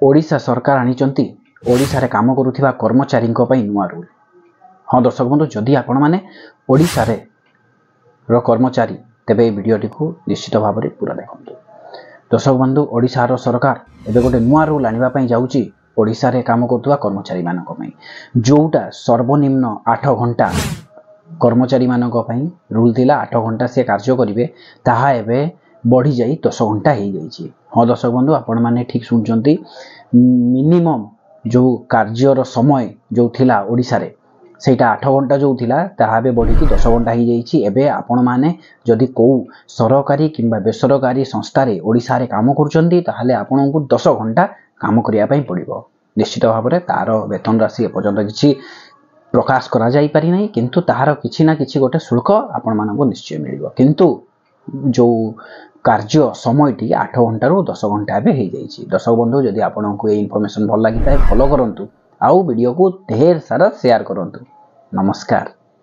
ଓଡ଼ିଶା ସରକାର ଆଣିଛନ୍ତି ଓଡ଼ିଶାରେ କାମ କରୁଥିବା କର୍ମଚାରୀଙ୍କ ପାଇଁ ନୂଆ ରୁଲ୍। ହଁ ଦର୍ଶକ ବନ୍ଧୁ, ଯଦି ଆପଣମାନେ ଓଡ଼ିଶାରେ ର କର୍ମଚାରୀ, ତେବେ ଏହି ଭିଡ଼ିଓଟିକୁ ନିଶ୍ଚିତ ଭାବରେ ପୁରା ଦେଖନ୍ତୁ। ଦର୍ଶକ ବନ୍ଧୁ, ଓଡ଼ିଶାର ସରକାର ଏବେ ଗୋଟେ ନୂଆ ରୁଲ୍ ଆଣିବା ପାଇଁ ଯାଉଛି ଓଡ଼ିଶାରେ କାମ କରୁଥିବା କର୍ମଚାରୀମାନଙ୍କ ପାଇଁ। ଯେଉଁଟା ସର୍ବନିମ୍ନ 8 ଘଣ୍ଟା କର୍ମଚାରୀମାନଙ୍କ ପାଇଁ ରୁଲ୍ ଥିଲା, 8 ଘଣ୍ଟା ସେ କାର୍ଯ୍ୟ କରିବେ, ତାହା ଏବେ ବଢ଼ିଯାଇ 10 ଘଣ୍ଟା ହେଇଯାଇଛି। ହଁ ଦର୍ଶକ ବନ୍ଧୁ, ଆପଣମାନେ ଠିକ୍ ଶୁଣୁଛନ୍ତି। ମିନିମମ୍ ଯେଉଁ କାର୍ଯ୍ୟର ସମୟ ଯେଉଁ ଥିଲା ଓଡ଼ିଶାରେ, ସେଇଟା 8 ଘଣ୍ଟା ଯେଉଁ ଥିଲା, ତାହା ଏବେ ବଢ଼ିକି 10 ଘଣ୍ଟା ହେଇଯାଇଛି। ଏବେ ଆପଣମାନେ ଯଦି କେଉଁ ସରକାରୀ କିମ୍ବା ବେସରକାରୀ ସଂସ୍ଥାରେ ଓଡ଼ିଶାରେ କାମ କରୁଛନ୍ତି, ତାହେଲେ ଆପଣଙ୍କୁ 10 ଘଣ୍ଟା କାମ କରିବା ପାଇଁ ପଡ଼ିବ। ନିଶ୍ଚିତ ଭାବରେ ତାର ବେତନ ରାଶି ଏପର୍ଯ୍ୟନ୍ତ କିଛି ପ୍ରକାଶ କରାଯାଇପାରିନାହିଁ, କିନ୍ତୁ ତାହାର କିଛି ନା କିଛି ଗୋଟେ ଶୁଳ୍କ ଆପଣମାନଙ୍କୁ ନିଶ୍ଚୟ ମିଳିବ। କିନ୍ତୁ ଯେଉଁ କାର୍ଯ୍ୟ ସମୟଟି 8 ଘଣ୍ଟାରୁ 10 ଘଣ୍ଟା ଏବେ ହେଇଯାଇଛି। ଦର୍ଶକ ବନ୍ଧୁ, ଯଦି ଆପଣଙ୍କୁ ଏଇ ଇନଫର୍ମେସନ୍ ଭଲ ଲାଗିଥାଏ, ଫଲୋ କରନ୍ତୁ ଆଉ ଭିଡ଼ିଓକୁ ଢେର ସାରା ସେୟାର କରନ୍ତୁ। ନମସ୍କାର।